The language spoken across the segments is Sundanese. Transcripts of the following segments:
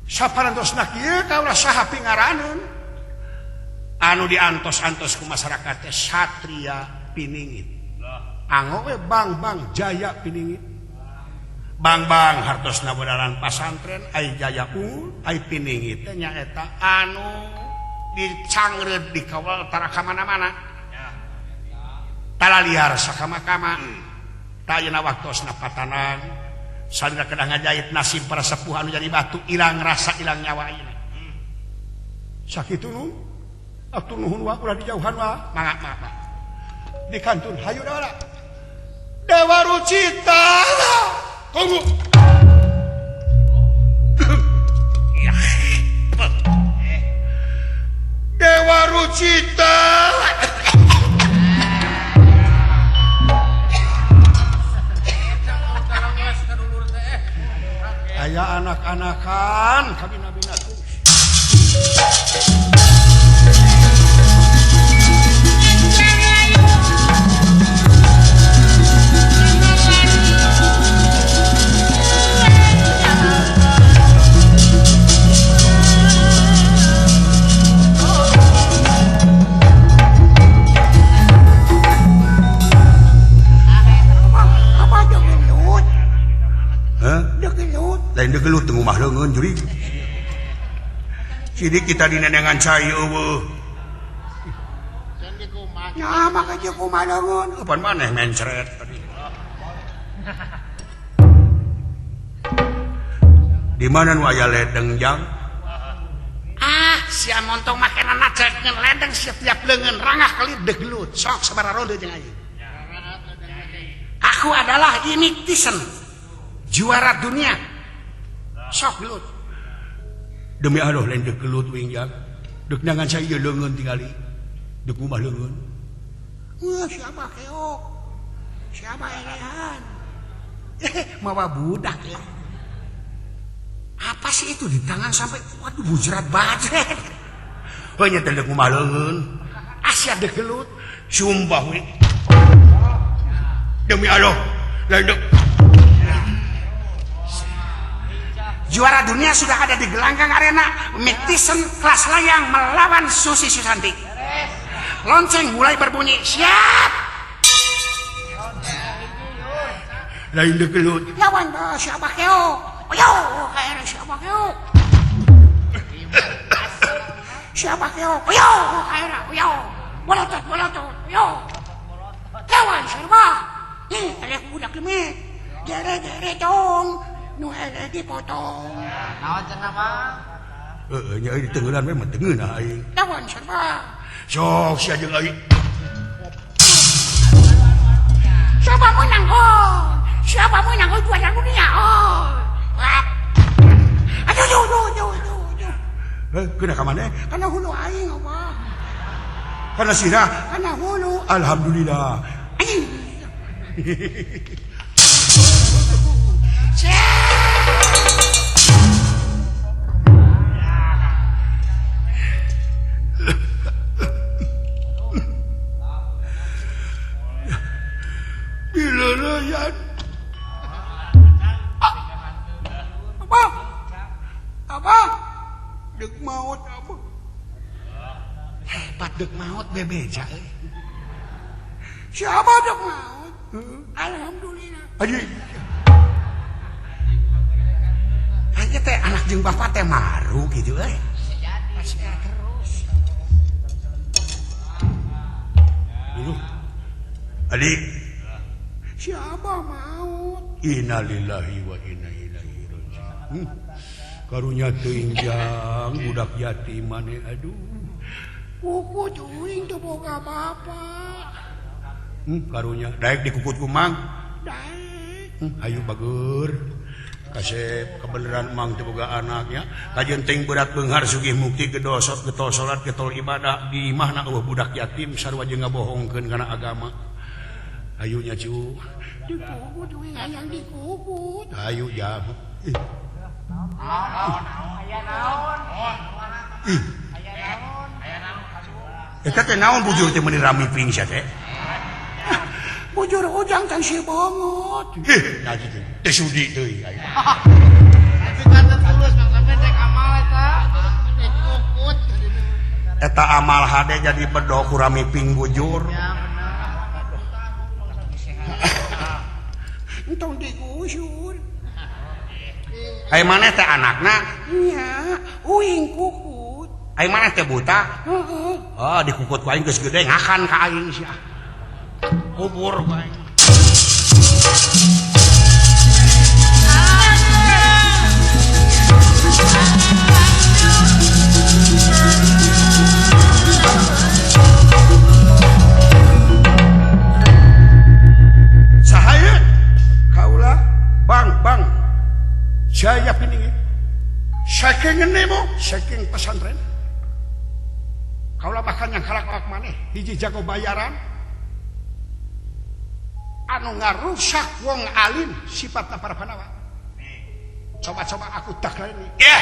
Saparantosna kieu kaula saha pingaraneun anu diantos-antos ku masyarakat teh Satria Piningit. Anggo we Bang-bang Jaya Piningit. Bang-bang hartosna bodaran pasantren ai Jaya unggul ai Piningit teh nyaeta anu dicangreud dikawal tara ka mana-mana. Tara liar sakama-kama. Tah ayeuna waktosna patanan salira kedah ngajahit nasib para sepuh anu jadi batu ilang rasa ilang nyawa ayeuna. Sakitu nu atuh nuhun wa ulah dijauhan wa mangga mangga. Di kantun hayu Dewa. Dewa Rucita. Tunggu. Dewa Rucita. Aya anak-anakan kabina-bina tuh. Lain degelut teu ngumah leungeun jurig. Sidik kita dinenengan cai eueuh. Nya maka jeung kumaha leungeun, eupan maneh mencret tadi. Di mana nu aya ledeng jang? Ah, sia montong makenana cekeun ledeng setiap leungeun rangah kali degelut. Sok sabaraha ronde jeung aing. Aku adalah ini Tyson, juara dunia. Sok gelut. Demi Allah lain deuk gelut wing jang. Deuk nangan saya leungeun tingali. Deuk ngumah leungeun. Wah, siapa keok? Siapa elehan? Mawa budak ya. Apa sih itu di tangan sampai waduh bujrat bajret. Heuh nya teh deuk ngumah leungeun. Asia deuk gelut. Sumpah we. Demi Allah lain deuk. Juara dunia sudah ada di gelanggang arena. Mike Tyson kelas layang melawan Susi Susanti. Lonceng mulai berbunyi. Siap. Lain degelut. Lawan siapa keo? Yo, kayak siapa keo? Siapa keo? Yo, kayak yo. Bolotot, bolotot. Yo. Lawan siapa? Ih, eleh budak lemit. Jere-jere dong. Nu eleh dipotong. Naon cenah mah? Heeh, nya euy ditengeulan we mah tengeunah aing. Lawan siapa? Sok sia jeung aing. Siapa menang? Oh. Siapa menang? Oh, juara dunia. Oh. Aduh, aduh, aduh, aduh, aduh. Heh, kena ka maneh? Kana hulu aing apa? Kana sirah? Kana hulu. Alhamdulillah. Anjing. Bilalayan. Apa? Apa? Dek maut apa? Hebat dek maut bebeja euy. Siapa dek maut? Alhamdulillah. Aji. Hanya teh anak jeung bapak teh maru gitu euy. Terus. Dulu. Adik. Siapa maut? Innalillahi wa inna ilaihi raji'un. Karunya teuing jang budak yatim maneh aduh. Kukut uing teu boga bapa. Karunya daek dikukut ku mang. Daek. Hayu bager. Kasep kebeneran mang teu boga anaknya. Kajeun teuing berat beunghar sugih mukti gedosot getol salat getol ibadah di imahna eueuh budak yatim sarua jeung ngabohongkeun kana agama. Ayu nya cu. Dikukut uing hayang dikukut. Ayu jam. Aya naon? Aya naon? Aya naon? Eta teh naon bujur teh meuni rami ping sia teh? Bujur ujang can si banget. Ih, nah kitu. Teh sudi deui aing. Tapi kan tulus Mang Sampean rek amal. Eta amal hade jadi bedog kurami ping bujur. Entong digusur. Ai maneh teh anakna? Nya, uing kukut. Ai maneh teh buta? Heeh. Oh, dikukut ku aing geus gede ngakan ka aing sia. Kubur ku aing. Sahaya kaula bang bang jaya piningin saking nemo saking pesantren kaula bahkan yang kalak-kalak maneh hiji jago bayaran anu ngarusak wong alim sifatna para panawa. Coba-coba aku tak lain ya.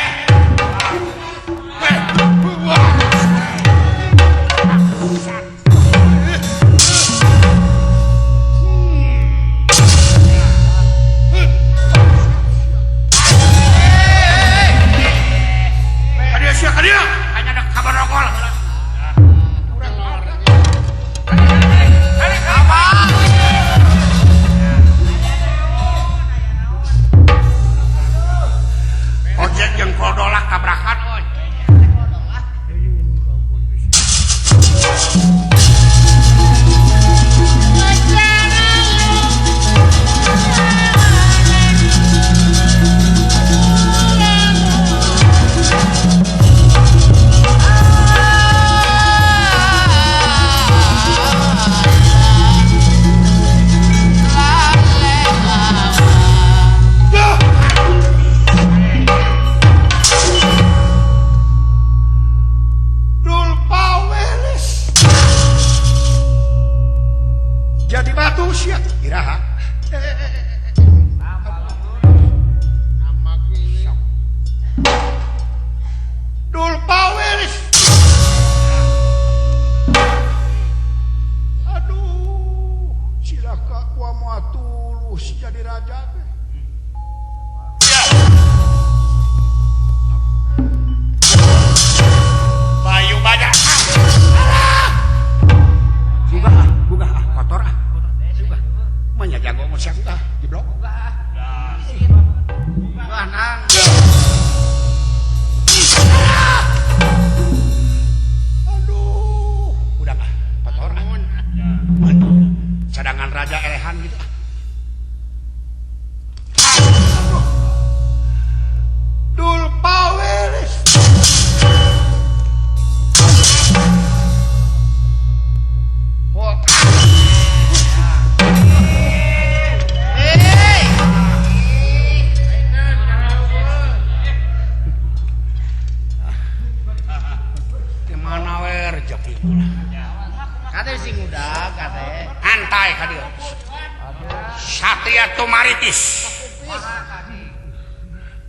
Kadia, hanya ada kabar rokol. Ojek yang kodolak tabrakan, oi.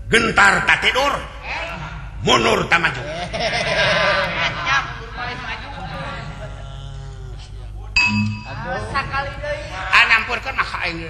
Gentar tak tidur, mundur tak maju. Nampurkeun mah aing.